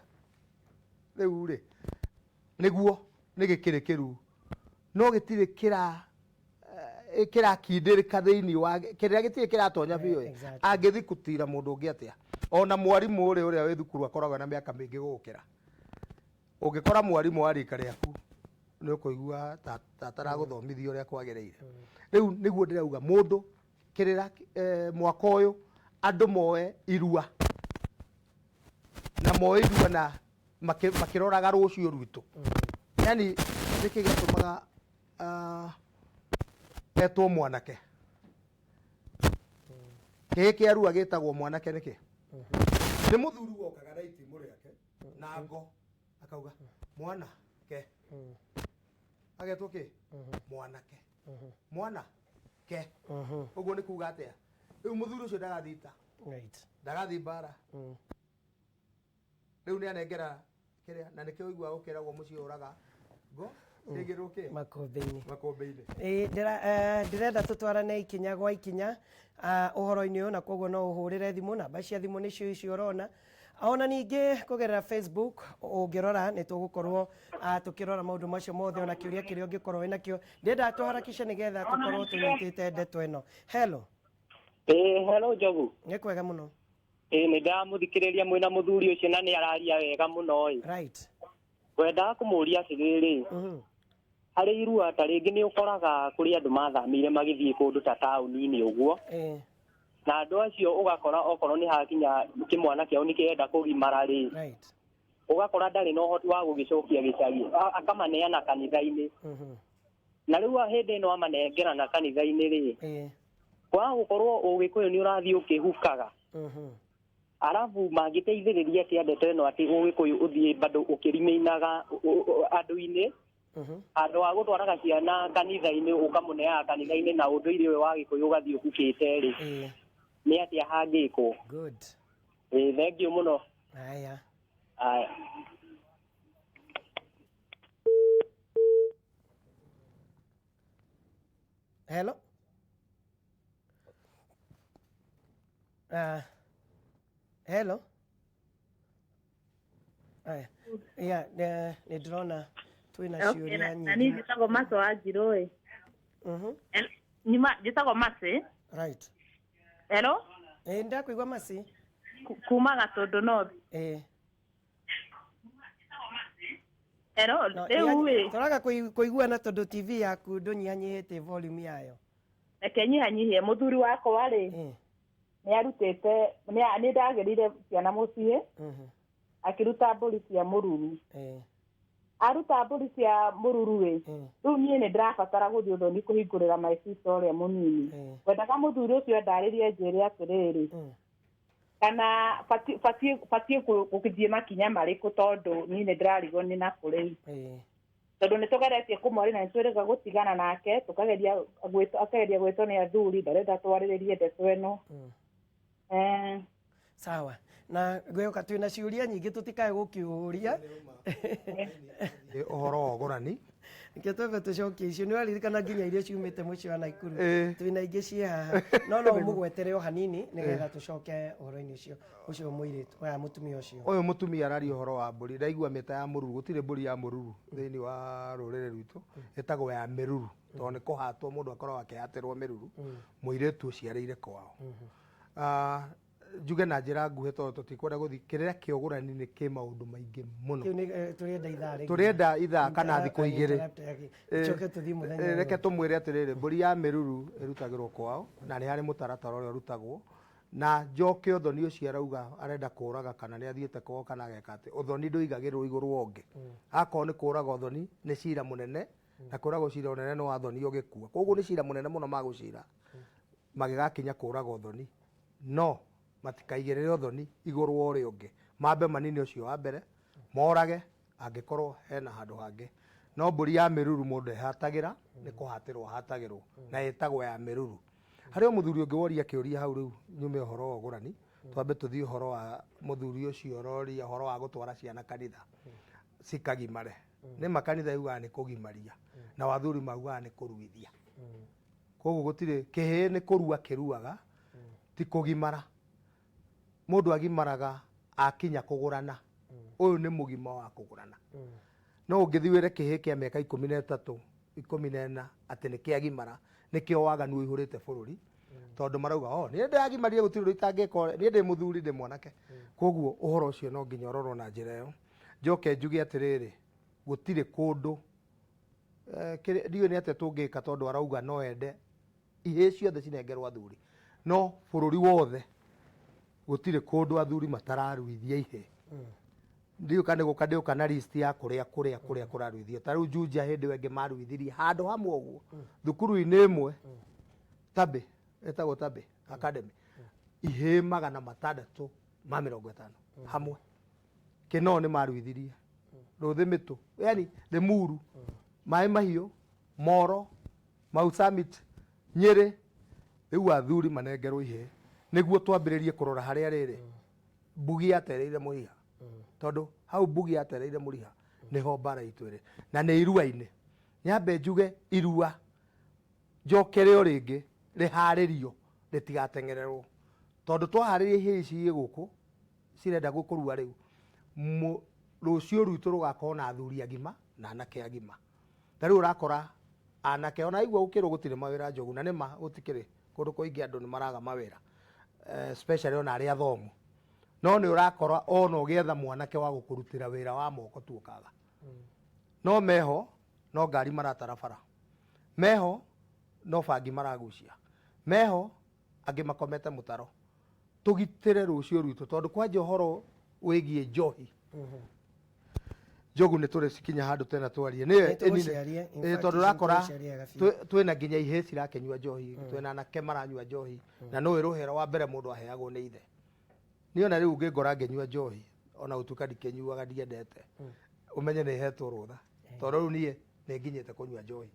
Rĩu rĩ, nĩguo nĩ gĩkĩrĩ kĩru, no gĩtirĩ kĩra kĩrakindĩrĩka thĩinĩ wa kĩrĩa, gĩtirĩ kĩratonya biũ. Angĩthi gũtira mũndũ ũngĩ atĩa? Ona mwarimũ ũrĩa wĩ thukuru akoragwo na mĩaka mĩingĩ gũgũkĩra. Ũngĩkora mwarimũ wa rika rĩaku, nĩ ũkũigua ta ataragũthomithia ũrĩa kwagĩrĩire. Rĩu nĩguo ndĩrauga mũndũ kĩrĩra, mwaka ũyũ andũ moe irua na moe irua na makĩroraga rũciũ rwitũ. Yani nĩkĩ gĩatũmaga etwo mwanake? Kĩhĩ kĩa rua gĩtagwo mwanake nĩkĩ? Nĩ mũthuri wokaga na itimũ rĩake na ngo akauga mwana ke, agetwo kĩ? Mwanake. Mwana ke, ũguo nĩ kuga atĩa? Rĩu mũthuri ũcio ndagathiĩ ita, ndagathiĩ mbara. Rĩu nĩ anengera kĩrĩa, na nĩkĩo ũiguaga gũkĩragwo mũciĩ ũraga ngo ciaigĩrwo kĩ? Makũmbĩ-inĩ. Makũmbĩ-inĩ. Ĩĩ, ndĩrenda tũtwarane ikinya gwa ikinya ũhoro-inĩ ũyũ, na koguo no ũhũrĩre thimũ. Namba cia thimũ nĩcio icio ũrona, ona ningĩ kũgerera Facebook ũngĩrora nĩ tũgũkorwo tũkĩrora maũndũ macio mothe, ona kĩũria kĩrĩa ũngĩkorwo wĩ nakĩo. Ndĩrenda tũharakishe nĩgetha tũkorwo tũnyitĩte ndeto ĩno. Hello. Ĩĩ, hello Njogu. Nĩ kwega mũno. Ĩĩ, nĩ ndamũthikĩrĩria mwĩna mũthuri ũcio na nĩ araria wega mũno ĩ. Ngwendaga kũmũria atĩrĩrĩ, harĩ irua ta rĩngĩ nĩ ũkoraga kũrĩ andũ mathamĩire magĩthiĩ kũndũ ta taũni-inĩ ũguo, na andũ acio ũgakora okorwo nĩ hakinya kĩmwana kĩao nĩ kĩrenda kũgimara rĩ, ũgakora ndarĩ na ũhoti wa gũgĩcokia gĩcagi, akamaneana kanitha-inĩ. Na rĩu hĩndĩ ĩno amanengerana kanitha-inĩ rĩ, kwaga gũkorwo ũgĩkũyũ nĩ ũrathiĩ ũkĩhukaga. Arabu mangĩteithĩrĩria atĩa ndeto ĩno atĩ ũgĩkũyũ ũthiĩ bado ũkĩrimĩinaga andũ-inĩ, handũ ha gũtwaraga ciana kanitha-inĩ ũkamũneaga kanitha-inĩ na ũndũire ũyũ wa gĩkũyũ ũgathiĩ ũhukĩte rĩ, nĩ atĩa hangĩkwo? Good. Ĩĩ, thengiũ mũno. Haya. Haya. Hello. Hello. Aya. Yeah, nĩ ndĩrona twĩna Okay, ciũria na nyingĩ. niĩ njĩtagwo Mercy wa Njirũ ĩ. Nyuma njĩtagwo Mercy. Right. Hello? Ĩĩ, ndakũigua Mercy. Kuma Gatũndũ North. Ĩĩ. Hello, No, rĩu ĩ. Tũraga kũiguana tondũ TV yaku ndũnyihanyihĩtie volume yayo. Reke nyihanyihie mũthuri wakwa rĩ. Nĩ arutĩte, nĩ ndagĩrire ciana mũciĩ. Akĩruta mbũri cia mũruru. Aruta mbũri cia mũruru ĩ. Rĩu niĩ nĩ ndĩrabatara gũthiĩ ũthoni kũhingũrĩra my sister ũrĩa mũnini. Ngwendaga mũthuri ũcio andarĩrie anjĩre atĩrĩrĩ. Kana batiĩ gũthiĩ makinya marĩkũ tondũ niĩ nĩ ndĩrarigwo nĩ nakũ rĩu. Tondũ nĩ tũgeretie kũmwarĩria na nĩ twĩrĩga gũtigana nake, tũkageria gwĩtwo, akageria gwĩtwo nĩ athuri, ndarenda twarĩrĩrie ndeto ĩno. Sawa. Na ngwĩhoka twĩna ciũria nyingĩ tũtikae gũkĩũria. Ũhoro wa ũgũrani. Reke twambe tũcokie icio. Nĩ ũraririkana nginya iria ciumĩte mũciĩ wa Naikuru. Twĩna ingĩ ciĩ haha. No no ũmũgwetere o hanini nĩgetha tũcoke ũhoro-inĩ ũcio. Ũcio mũirĩtu, oya mũtumia ũcio. Ũyũ mũtumia araria ũhoro wa mbũri. Ndaigua mĩta ya mũruru, gũtirĩ mbũri ya mũruru thĩinĩ wa rũrĩrĩ rwitũ. Ĩtagwo ya mĩruru. Tondũ nĩ kũhatwo mũndũ akoragwo akĩhatĩrwo mĩruru. Mũirĩtu ũciarĩire kwao. Njuge na njĩra nguhĩ tondũ tũtikwenda gũthiĩ kĩrĩa kĩa ũgũrani nĩ kĩ maũndũ maingĩ mũno. Kĩu nĩ tũrenda ithaa rĩngĩ. Tũrenda ithaa kana thikũ igĩrĩ. Interrupt yake. Tũcoke tũthiĩ mũthenya Reke ũyũ. tũmwĩre atĩrĩrĩ, mbũri ya mĩruru ĩrutagĩrwo kwao na nĩ harĩ mũtaratara ũrĩa ũrutagwo. Na njoke ũthoni ũcio arauga arenda kũraga kana nĩ athiĩte kwao kana ageka atĩ ũthoni ndũigagĩrwo igũrũ wa ũngĩ. Akorwo nĩ kũraga ũthoni nĩ cira mũnene na kũraga cira mũnene nĩ wa thoni ũgĩkua. Koguo nĩ cira mũnene mũno magũcira magĩgakinya kũraga ũthoni. No matikaigĩrĩre ũthoni igũrũ wa ũrĩa ũngĩ. Mambe manine ũcio wa mbere, morage angĩkorwo hena handũ hangĩ. No mbũri ya mĩruru mũndũ ehatagĩra, nĩ kũhatĩrwo ahatagĩrwo, na ĩtagwo ya mĩruru. Harĩ o mũthuri ũngĩ woria kĩũria hau rĩu nyume ũhoro wa ũgũrani, twambe tũthiĩ ũhoro wa mũthuri ũcio ũroria ũhoro wa gũtwara ciana kanitha cikagimare. Nĩ ma kanitha yugaga nĩ kũgimaria, na athuri maugaga nĩ kũruithia. Koguo gũtirĩ kĩhĩĩ nĩ kũrua kĩruaga, ti kũgimara. Mũndũ agimaraga akinya kũgũrana. Ũyũ nĩ mũgima wa kũgũrana. No ũngĩthiĩ wĩre kĩhĩĩ kĩa mĩaka ikũmi na ĩtatũ, ikũmi na ĩna atĩ nĩ kĩagimara, nĩkĩo waganu ũihũrĩte bũrũri. Tondũ marauga, oh, niĩ ndĩragimarire gũtirĩ ũndũ itangĩka, niĩ ndĩ mũthuri, ndĩ mwanake. Koguo ũhoro ũcio no nginya ũrorwo na njĩra ĩyo. Njoke njuge atĩrĩrĩ, gũtirĩ kũndũ, ndiũĩ nĩ atĩa tũngĩka tondũ arauga no ende ihĩĩ ciothe cinengerwo athuri. No bũrũri wothe gũtirĩ kũndũ athuri matararuithia ihĩĩ. Ndiũĩ kana nĩgũka ndĩũka na list ya kũrĩa kũrĩa kũrĩa kũraruithio. Ta rĩu Juja hĩndĩ ĩyo ĩngĩ maruithirie handũ hamwe ũguo, thukuru-inĩ ĩmwe, Tabe, ĩtagwo Tabe Academy, ihĩĩ magana matandatũ ma mĩrongo ĩtano hamwe. Kĩnoo nĩ maruithirie, Rũthĩ Mĩtũ, yani Limuru, Maĩ Mahiũ, Moro, Mau Summit, Nyĩrĩ. Rĩu athuri manengerwo ihĩĩ nĩguo twambĩrĩrie kũrora harĩa rĩrĩ mbugi yatereire mũriha, tondũ hau mbugi yatereire mũriha nĩho mbara itũ ĩrĩ, na nĩ irua-inĩ. Nyambe njuge irua njokere o rĩngĩ rĩharĩrio rĩtigateng'ererwo, tondũ twaharĩria ihĩĩ ici ciĩ gũkũ cirenda gũkũrua rĩu, rũciũ rwitũ rũgakorwo na athuri agima na anake agima. Ta rĩu ũrakora anake ona aigua gũkĩrwo gũtirĩ mawĩra Njogu, na nĩma gũtikĩrĩ kũndũ kũingĩ andũ nĩ maraga mawĩra, especially ona arĩa athomu. No nĩ ũrakora ona ũgĩetha mwanake wa gũkũrutĩra wĩra wa moko tu ũkaga. No meho no ngari maratara bara, meho no bangi maragucia, meho angĩ makomete mũtaro. Tũgitĩre rũciũ rwitũ tondũ kwanja ũhoro wĩgiĩ njohi. Njogu nĩ tũrĩcikinya handũ tena twarie. Nĩ Nĩ tũgũciaria, in ĩĩ, fact, tondũ ici ũrakora nĩtũgũciaria wega biũ. Twĩna nginya ihĩĩ cirakĩnyua njohi, twĩna anake maranyua njohi, na nũĩ rũhero wa mbere mũndũ aheagwo nĩ ithe. Niĩ ona rĩu ũngĩngora ngĩnyua njohi, ona gũtuĩka ndikĩnyuaga ndiendete, ũmenye nĩ hetwo rũtha, tondũ rĩu niĩ nĩ nginyĩte kũnyua njohi.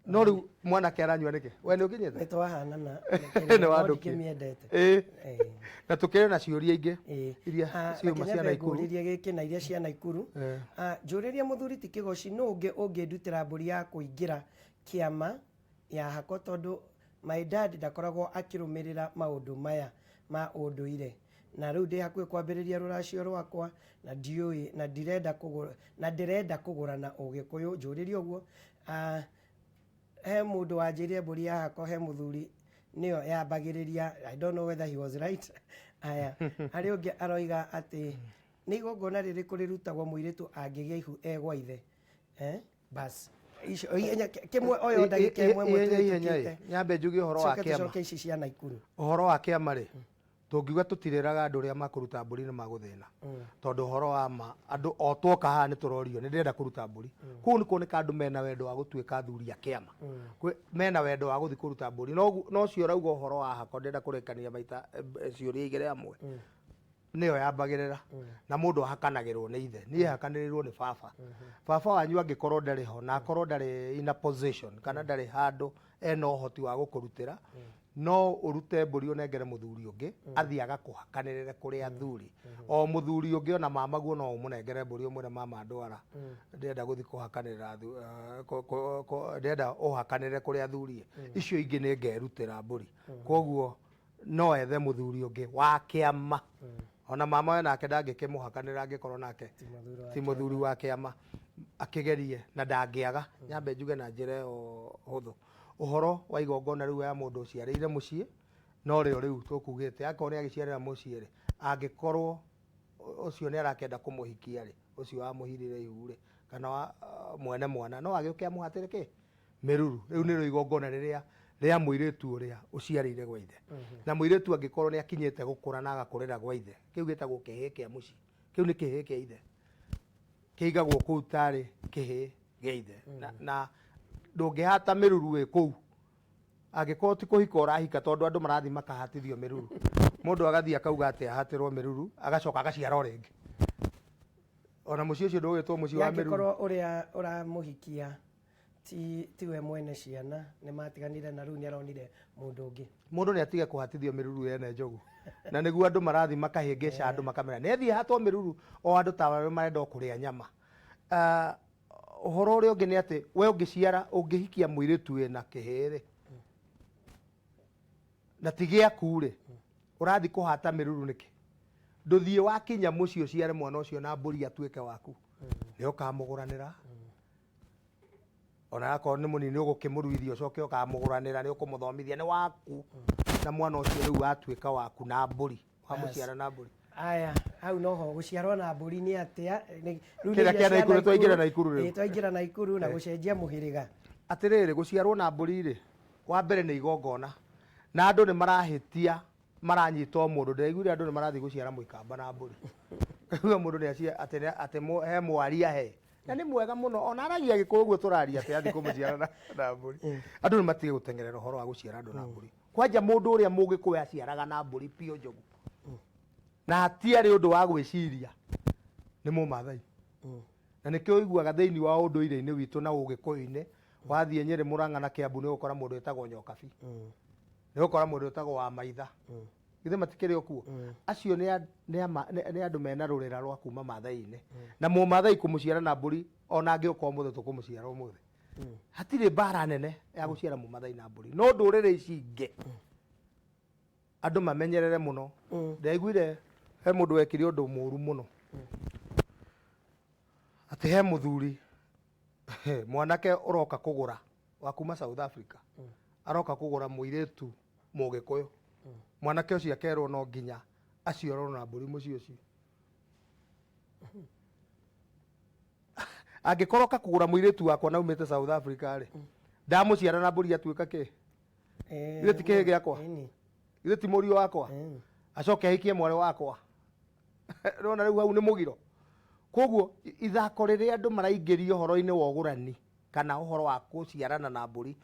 No rĩu mwanake aranyua nĩkĩ? We nĩ ũkinyĩte? Nĩ twahanana. Nĩ no wandũkia. ndikĩmĩendete. Ĩĩ. Ĩĩ. Na tũkĩrĩ na ciũria ingĩ Ĩĩ. iria Ah, ciuma reke cia nyambe Naikuru. ngũrĩrie gĩkĩ na iria cia Naikuru. Ah, njũrĩrie mũthuri ti kĩgoci nũ ũngĩ ũngĩndutĩra mbũri ya kũingĩra kĩama ya hako tondũ my dad ndakoragwo akĩrũmĩrĩra maũndũ maya ma ũndũire na rĩu ndĩ hakuhĩ kwambĩrĩria rũracio rwakwa na ndiũĩ na ndirenda kũgũra na ndĩrenda kũgũra na ũgĩkũyũ njũrĩrie ũguo. Ah, he mũndũ wanjĩrire mbũri ya hako he mũthuri nĩyo yambagĩrĩria. I don't know whether he was right. Aya, harĩ ũngĩ aroiga atĩ nĩ igongona rĩrĩkũ rĩrutagwo mũirĩtu angĩgĩa ihu e gwa ithe, eh? Bas icio ihenya kĩmwe oyo ndagĩka ĩmwe ĩmwe. Ihenya ihenya tũhĩtũkĩte. Ĩ, nyambe njuge ũhoro wa Coke kĩama. tũcoke ici cia Naikuru. Ũhoro wa kĩama rĩ, tũngiuga tũtirĩraga andũ ũrĩa makũruta mbũri nĩ magũthĩna, tondũ ũhoro wa ma andũ o twoka haha nĩ tũrorio nĩ ndĩrenda kũruta mbũri. Kũu nĩ kuoneka andũ mena wendo wa gũtuĩka athuri a kĩama. Mena wendo wa gũthiĩ kũruta mbũri, no ũcio ũrauga ũhoro wa hako, ndĩrenda kũrĩkania maita ciũria igĩrĩ hamwe. Nĩyo yambagĩrĩra na mũndũ ahakanagĩrwo nĩ ithe. Niĩ hakanĩrĩirwo nĩ baba. Baba wanyu angĩkorwo ndarĩ ho na akorwo ndarĩ in a position kana ndarĩ handũ ena ũhoti wa gũkũrutĩra, no ũrute mbũri ũnengere mũthuri ũngĩ athiĩ agakũhakanĩrĩre kũrĩ athuri. O mũthuri ũngĩ ona mamaguo no ũmũnengere mbũri ũmwĩre, "Mama, ndwara, ndĩrenda gũthiĩ kũhakanĩrĩra ndĩrenda ũhakanĩrĩre kũrĩ athuri." Icio ingĩ nĩ ngerutĩra mbũri. Koguo no ethe mũthuri ũngĩ wa kĩama. Ona mama we nake ndangĩkĩmũhakanĩra angĩkorwo nake ti mũthuri wa kĩama. Akĩgerie na ndangĩaga. Nyambe njuge na njĩra ĩyo hũthũ, ũhoro wa igongona rĩu ya mũndũ ũciarĩire mũciĩ, no rĩo rĩu tũkugĩte akorwo nĩ agĩciarĩra mũciĩ rĩ, angĩkorwo ũcio nĩ arakĩenda kũmũhikia rĩ, ũcio wamũhirire ihu rĩ, kana wa mwene mwana, no agĩũke amũhatĩre kĩ mĩruru. Rĩu nĩrĩo igongona rĩrĩa rĩa mũirĩtu ũrĩa ũciarĩire gwa ithe. Na mũirĩtu angĩkorwo nĩ akinyĩte gũkũra na agakũrĩra gwa ithe, kĩu gĩtagwo kĩhĩĩ kĩa mũciĩ. Kĩu nĩ kĩhĩĩ kĩa ithe, kĩigagwo kũu tarĩ kĩhĩĩ gĩa ithe. Na ndũngĩhata mĩruru wĩ kũu angĩkorwo ti kũhika ũrahika, tondũ andũ marathiĩ makahatithio mĩruru. Mũndũ agathiĩ akauga atĩ ahatĩrwo mĩruru, agacoka agaciara o rĩngĩ. Ona mũciĩ ũcio ndũgĩtwo mũciĩ wa mĩruru. Angĩkorwo ũrĩa ũramũhikia ti tiwe mwene ciana, nĩ matiganire na rĩu nĩ aronire mũndũ ũngĩ. Mũndũ nĩ atige kũhatithio mĩruru yene, Njogu. Na nĩguo andũ marathiĩ makahĩngĩca andũ makamera nĩ athiĩ hatwo mĩruru, o andũ ta arĩa marenda o kũrĩa nyama. Ah, ũhoro ũrĩa ũngĩ nĩ atĩ we ũngĩciara, ũngĩhikia mũirĩtu wĩna kĩhĩĩ rĩ, na ti gĩaku rĩ, ũrathiĩ kũhata mĩruru nĩkĩ? Ndũthiĩ wakinya mũciĩ ũciare mwana ũcio na mbũri atuĩke waku, nĩ ũkamũgũranĩra. Ona akorwo nĩ mũnini, ũgũkĩmũruithia, ũcoke ũkamũgũranĩra, nĩ ũkũmũthomithia, nĩ waku. Na mwana ũcio rĩu watuĩka waku na mbũri, wamũciara na mbũri. Aya, hau noho gũciarwo na mbũri nĩ atĩa? Rĩu nĩ Kĩrĩa iria kĩa cia Naikuru, twaingĩra Naikuru rĩu. Ĩĩ, twaingĩra Naikuru na gũcenjia mũhĩrĩga. Atĩrĩrĩ, gũciarwo na mbũri rĩ, wa mbere nĩ igongona, na andũ nĩ marahĩtia maranyita o mũndũ. Ndĩraiguire andũ nĩ marathiĩ gũciara mũikamba na mbũri. Ngaigua mũndũ nĩ acia atĩ he mwaria he na nĩ mwega mũno, ona aragia Gĩkũyũ ũguo tũraria, atĩ athiĩ kũmũciara na mbũri. Andũ nĩ matige gũteng'erera ũhoro wa gũciara andũ na mbũri. Kwanja mũndũ ũrĩa Mũgĩkũyũ aciaraga na mbũri biũ, Njogu, na hatiarĩ ũndũ wa gwĩciria nĩ Mũmathai. Na nĩkĩo ũiguaga thĩinĩ wa ũndũire-inĩ witũ na Ũgĩkũyũ-inĩ, wathiĩ Nyĩrĩ, Mũrang'a na Kĩambu, nĩ ũgũkora mũndũ wĩtagwo Nyokabi, nĩ ũgũkora mũndũ wĩtagwo wa Maitha. Githĩ matikĩrĩ o kuo? Acio nĩ andũ mena rũrĩra rwa kuma Mathai-inĩ. Na Mũmathai kũmũciara na mbũri, ona angĩũka ũmũthĩ, tũkũmũciara ũmũthĩ. Hatirĩ mbara nene ya gũciara Mũmathai na mbũri. No ndũrĩrĩ ici ingĩ, andũ mamenyerere mũno. Ndaiguire he mũndũ wekire ũndũ mũru mũno, atĩ he mũthuri mwanake ũroka kũgũra wa kuma South Africa, aroka kũgũra mũirĩtu Mũgĩkũyũ. Mwanake ũcio akerwo no nginya aciarwo na mbũri mũciĩ ũcio. Angĩkorwo ka kũgũra mũirĩtu wakwa na umĩte South Africa rĩ, ndamũciara na mbũri atuĩka kĩ? Githĩ ti kĩhĩ gĩakwa? Githĩ ti mũriũ wakwa? Acoke ahikie mwarĩ wakwa. Nĩwona rĩu hau nĩ mũgiro. Koguo ithako rĩrĩa andũ maraingĩria ũhoro-inĩ wa ũgũrani kana ũhoro wa gũciarana na mbũri,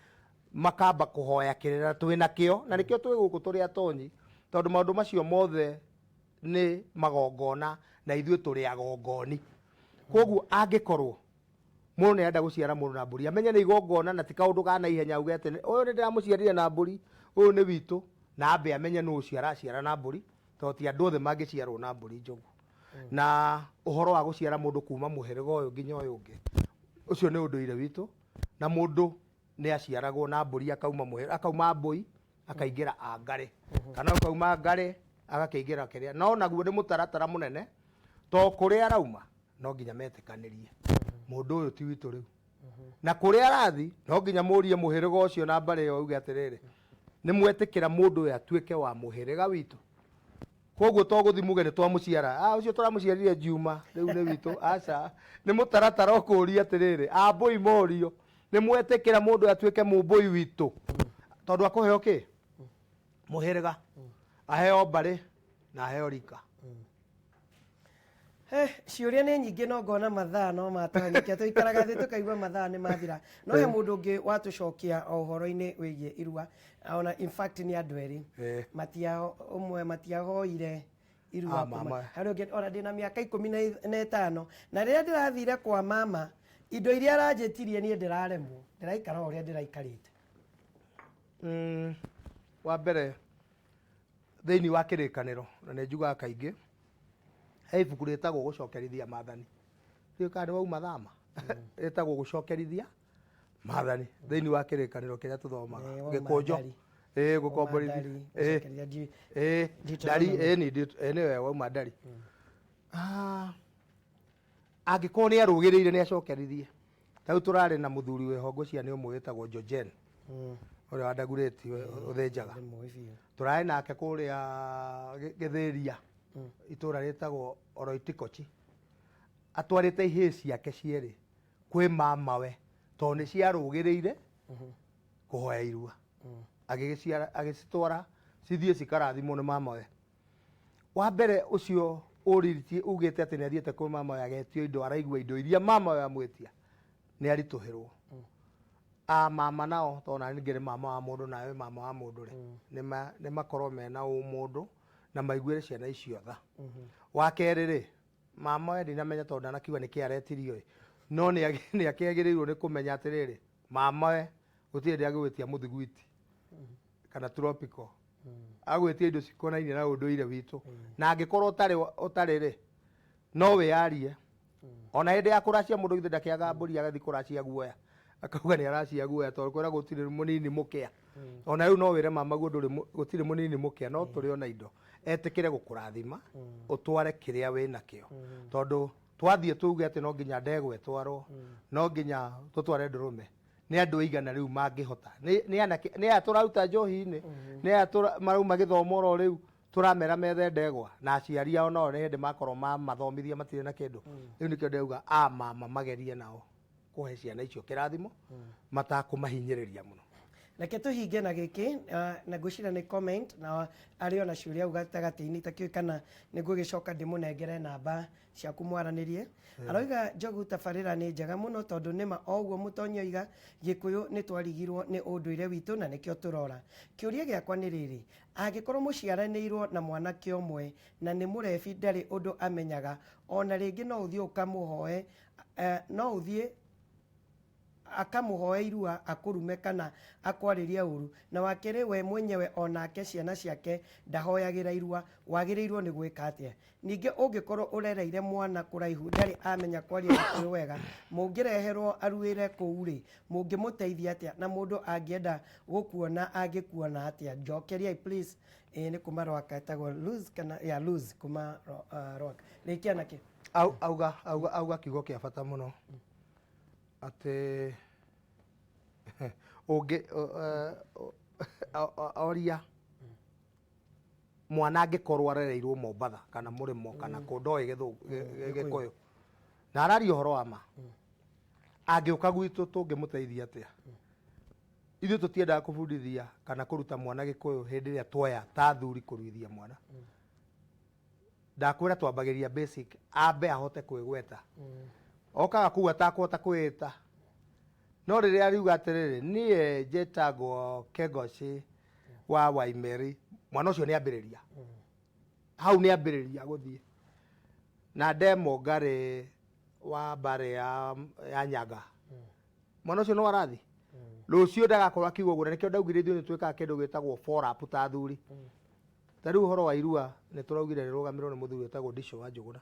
makamba kũhoya kĩrĩra twĩ nakĩo, na nĩkĩo twĩ gũkũ tũrĩ atonyi, tondũ maũndũ macio mothe nĩ magongona na ithuĩ tũrĩ agongoni. Koguo angĩkorwo mũndũ nĩ arenda gũciara mũndũ na mbũri, amenye nĩ igongona na ti kaũndũ ka naihenya auge atĩ ũyũ nĩ ndĩramũciarire na mbũri, ũyũ nĩ witũ, na ambe amenye nũ ũcio araciara na mbũri, tondũ ti andũ othe mangĩciarwo na mbũri njogu. Na ũhoro wa gũciara mũndũ kuma mũhĩrĩga ũyũ nginya ũyũ ũngĩ, ũcio nĩ ũndũire witũ, na mũndũ nĩ aciaragwo na mbũri akauma mũhĩrĩga, akauma mbũi akaingĩra angarĩ, kana akauma ngarĩ agakĩingĩra kĩrĩa, no naguo nĩ mũtaratara mũnene, to kũrĩa arauma no nginya metĩkanĩrie mũndũ ũyũ ti witũ rĩu, na kũrĩa arathi no nginya mũrie mũhĩrĩga ũcio na mbarĩ ĩyo uge atĩrĩrĩ, nĩ mwetĩkĩra mũndũ ũyũ atuĩke wa mũhĩrĩga witũ. Koguo to gũthi muge nĩ twamũciara, ah, ũcio tũramũciarire Juma rĩu nĩ witũ, aca. Nĩ mũtaratara ũkũria atĩrĩrĩ, ambũi morio nĩ mwetĩkĩra mũndũ ũyũ atuĩke mũmbũi witũ, tondũ akũheo kĩ mũhĩrĩga, aheo mbarĩ na aheo rika. Ciũria nĩ nyingĩ no ngona mathaa no matũhanyũkia, tũikaraga thĩ tũkaigua mathaa nĩ mathira. No he mũndũ ũngĩ watũcokia o ũhoro-inĩ wĩgiĩ irua, ona in fact nĩ andũ erĩ matia ũmwe matiahoire irua. Ah, mama. Harĩ ũngĩ ona ndĩna mĩaka 15 na rĩrĩa ndĩrathire kwa mama, indo iria aranjĩtirie niĩ ndĩraremwo, ndĩraikara o ũrĩa ndĩraikarĩte. Wa mbere thĩinĩ wa kĩrĩkanĩro, na nĩ njugaga kaingĩ, he ibuku rĩtagwo gũcokerithia maathani, ndiũĩ kana nĩ wauma thama, rĩtagwo gũcokerithia maathani thĩinĩ wa kĩrĩkanĩro kĩrĩa tũthomaga. Wauma gĩkũnjo ndari. Ĩĩ, Wauma gũkomborithia ndari, ĩĩ gũcokeria ĩĩ ndari. Deuteronomy. Ĩĩ ni ĩĩ nĩwe wauma ndari. Ah, angĩkorwo nĩ arũgĩrĩire nĩ acokerithie. Ta rĩu tũrarĩ na mũthuri wĩho ngwĩciria nĩ ũmwe wĩtagwo Georgen, ũrĩa wa Dagoretti ũthĩnjaga. Ndĩmũĩ biũ. Tũrarĩ nake kũrĩa Gĩthĩria, itũra rĩtagwo Oroitikochi, atwarĩte ihĩĩ ciake cierĩ kwĩ mamawe tondũ nĩ ciarũgĩrĩire kũhoya irua, agĩgĩciara agĩcitwara cithiĩ cikarathimwo nĩ mamawe. Wa mbere ũcio ũriritie ugĩte atĩ nĩ athiĩte kwĩ mamawe agetio indo, araigua indo iria mamawe amwĩtia nĩ aritũhĩrwo. A mama nao, tondũ nani ngĩrĩ mama wa mũndũ nawe mama wa mũndũ rĩ, nĩ makorwo mena ũmũndũ na maiguĩre ciana icio tha. Wa kerĩ rĩ, mama we ndinamenya tondũ ndanakiuga nĩkĩ aretirio ĩ, no nĩ akĩagĩrĩirwo nĩ kũmenya atĩrĩrĩ, mama we gũtirĩ hĩndĩ agĩgwĩtia mũthiguiti kana tropical, agwĩtia indo cikonainie na ũndũire witũ, na angĩkorwo ũtarĩ rĩ, no wĩyarie. Ona hĩndĩ ya kũracia mũndũ githĩ ndakĩaga mbũri agathiĩ kũracia guoya, akauga nĩ aracia guoya, tondũ kwĩra gũtirĩ mũnini mũkĩa. Ona rĩu no wĩre mama guo ndũrĩ gũtirĩ mũnini mũkĩa, no tũrĩ ona indo etĩkĩre gũkũrathima ũtware kĩrĩa wĩ nakĩo, tondũ twathiĩ tuge atĩ no nginya ndegwa ĩtwarwo, no nginya tũtware ndũrũme, nĩ andũ aigana rĩu mangĩhota? Nĩ anake nĩ aya tũraruta njohi-inĩ, nĩ aya marauma gĩthomo oro rĩu tũramera methe ndegwa, na aciari ao nao nĩ hĩndĩ makorwo mamathomithia matirĩ na kĩndũ. Rĩu nĩkĩo ndĩrauga a mama magerie nao kũhe ciana icio kĩrathimo matakũmahinyĩrĩria mũno. Reke tũhinge na gĩkĩ, na ngwĩciria nĩ comment na arĩ ona ciũria hau gatagatĩ-inĩ itakĩũĩ kana nĩ ngũgĩcoka ndĩmũnengere namba ciaku mwaranĩrie. Aroiga Njogu tabarĩra nĩ njega mũno, tondũ nĩma o ũguo mũtonyi oiga Gĩkũyũ nĩ twarigirwo nĩ ũndũire witũ na nĩkĩo tũrora. Kĩũria gĩakwa nĩ rĩrĩ, angĩkorwo mũciaranĩirwo na mwanake ũmwe na nĩ mũrebi ndarĩ ũndũ amenyaga, ona rĩngĩ no ũthiĩ ũkamũhoe, no ũthiĩ akamũhoe irua akũrume kana akwarĩrie ũru, na wa kerĩ we mwenyewe onake ciana ciake ndahoyagĩra irua, wagĩrĩirwo nĩ gwĩka atĩa? Ningĩ ũngĩkorwo ũrereire mwana kũraihu ndarĩ amenya kwaria Gĩkũyũ wega, mũngĩreherwo aruĩre kũu rĩ, mũngĩmũteithia atĩa? Na mũndũ angĩenda gũkuona angĩkuona atĩa? Njokeriai please. Ĩĩ nĩ kuma Rwaka, etagwo Luz kana ya Luz kuma Rwaka. Rĩkia nakĩ? Auga kiugo kĩa bata mũno atĩ ũngĩ oria mwana angĩkorwo arereirwo Mombatha kana mũrĩmo kana kũndũ oĩ Gĩkũyũ na araria ũhoro wa ma, angĩũka gwitũ tũngĩmũteithia atĩa? Ithuĩ tũtiendaga kũbundithia kana kũruta mwana Gĩkũyũ hĩndĩ ĩrĩa tuoya ta athuri kũruithia mwana. Ndakwĩra twambagĩria basic, ambe ahote kwĩgweta. Okaga kũu atakũhota kwĩĩta, no rĩrĩa ariuga atĩrĩrĩ, niĩ njĩtagwo Kĩgoci wa Waimeri, mwana ũcio nĩ ambĩrĩria hau, nĩ ambĩrĩria gũthiĩ na ndemo ngarĩ wa mbarĩ ya Nyaga. Mwana ũcio no arathi rũciũ ndagakorwo akiuga ũguo, na nĩkĩo ndaugire ithuĩ nĩ twĩkaga kĩndũ gĩtagwo follow up ta athuri. Ta rĩu ũhoro wa irua nĩ tũraugire rĩrũgamĩrĩrwo nĩ mũthuri wĩtagwo Ndico wa Njũgũna,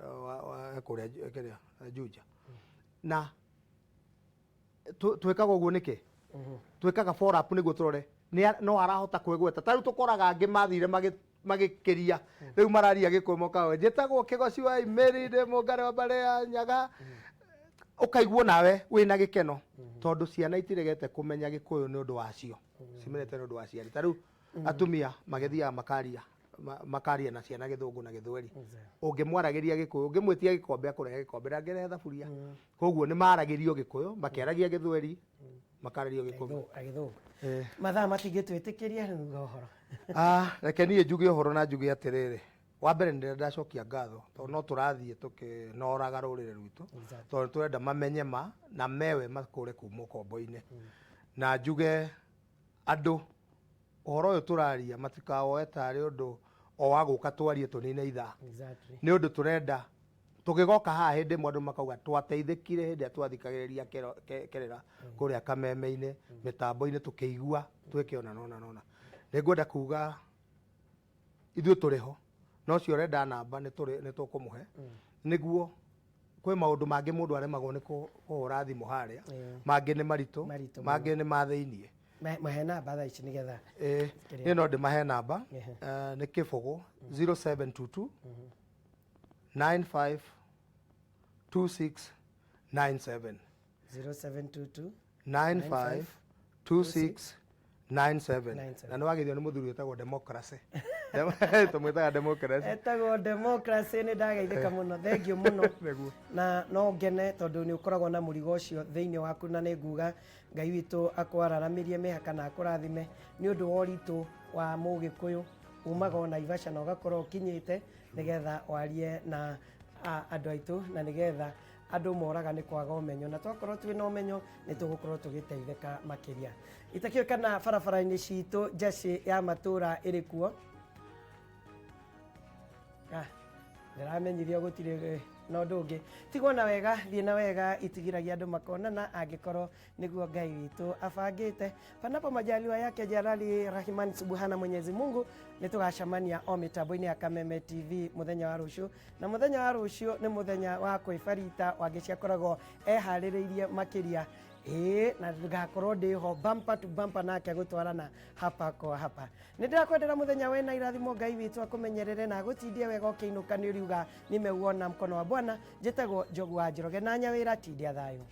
wa kũrĩa kĩrĩa Juja, na twĩkaga ũguo nĩkĩ? Twĩkaga follow up nĩguo tũrore no arahota kwĩgweta. Ta rĩu tũkoraga angĩ mathire magĩkĩria, rĩu mararia Gĩkũyũ, mokaga, "Njĩtagwo Kĩgoci wa Imeri, ndĩ mũngarĩ wa mbarĩ ya Nyaga." Ũkaiguo nawe wĩna gĩkeno, tondũ ciana itiregete kũmenya Gĩkũyũ nĩ ũndũ wacio, cimenyete nĩ ũndũ wa aciari. Ta rĩu atumia magĩthiaga makaria na ciana Gĩthũngũ na Gĩthweri. Ũngĩmwaragĩria Gĩkũyũ, ũngĩmwĩtia gĩkombe, akũrehe gĩkombe, ndangĩrehe thaburia. Koguo nĩ maragĩrio Gĩkũyũ makĩaragia Gĩthweri, makarario Gĩkũyũ. Agĩthũngũ. Mathaa matingĩtwĩtĩkĩria rĩu uga ũhoro. Ah, reke niĩ njuge ũhoro na njuge atĩrĩrĩ, wa mbere nĩ ndacokia ngatho, tondũ no tũrathiĩ tũkĩnoraga rũrĩrĩ rwitũ, tondũ tũrenda mamenye ma na mewe makũre kuma ũkombo-inĩ. Na njuge andũ ũhoro ũyũ tũraria matikawoe tarĩ ũndũ o wa gũka twarie tũnine ithaa. Nĩ ũndũ tũrenda tũgĩgoka haha hĩndĩ ĩmwe andũ makauga twateithĩkire hĩndĩ ĩrĩa twathikagĩrĩria kĩrĩra kũrĩa kameme-inĩ, mĩtambo-inĩ, tũkĩigua twĩke ũna nona nona. Nĩ ngwenda kuga ithuĩ tũrĩ ho, no ũcio ũrenda namba nĩ tũkũmũhe, nĩguo kwĩ maũndũ mangĩ mũndũ aremagwo nĩ kũhũra thimũ harĩa, mangĩ nĩ maritũ, Maritũ. Mangĩ nĩ ma thĩiniĩ. Mahe namba thaa ici nĩgetha Ĩĩ, niĩ no ndĩmahe namba. Nĩ 0 0722 95 26 97. 0722 95 26 97. 97. Na nĩ wagĩthio nĩ mũthuri wĩtagwo Democracy, tũmwĩtaga Democracy. Etagwo Democracy. Nĩ ndageithĩka mũno, thengiũ mũno. Nĩguo. Na no ngene tondũ nĩ ũkoragwo na mũrigo ũcio thĩinĩ waku, na nĩ nguga Ngai witũ akwararamĩrie mĩhaka na akũrathime nĩ ũndũ wa ũritũ wa Mũgĩkũyũ umaga o Naivasha na ũgakorwo ũkinyĩte nĩgetha warie na andũ aitũ, na nĩgetha andũ moraga nĩ kwaga ũmenyo, na twakorwo twĩ na ũmenyo nĩ tũgũkorwo tũgĩteithĩka makĩria. Itakĩũĩ kana barabara-inĩ citũ njacĩ ya matũra ĩrĩ kuo. Ah, ndĩramenyithio gũtirĩ na ũndũ ũngĩ. Tigwo na wega, thiĩ na wega, itigiragia andũ makonana angĩkorwo nĩguo Ngai witũ abangĩte. Panapo majaliwa yake Jalali Rahman Subhana Mwenyezi Mungu, nĩ tũgacemania o mĩtambo-inĩ ya Kameme TV mũthenya wa rũciũ, na mũthenya wa rũciũ nĩ mũthenya wa kwĩbarita Wangeci akoragwo eharĩrĩirie makĩria, ĩĩ, na ngakorwo ndĩho bumper to bumper nake gũtwarana hapa kwa hapa. Nĩ ndĩrakwendera mũthenya wena irathimo. Ngai witũ akũmenyerere na agũtindie wega, ũkĩinũka nĩ ũriuga, "Nimeuona mkono wa Bwana." Njĩtagwo Njogu wa Njoroge na Nyawĩra. Tindia thayũ.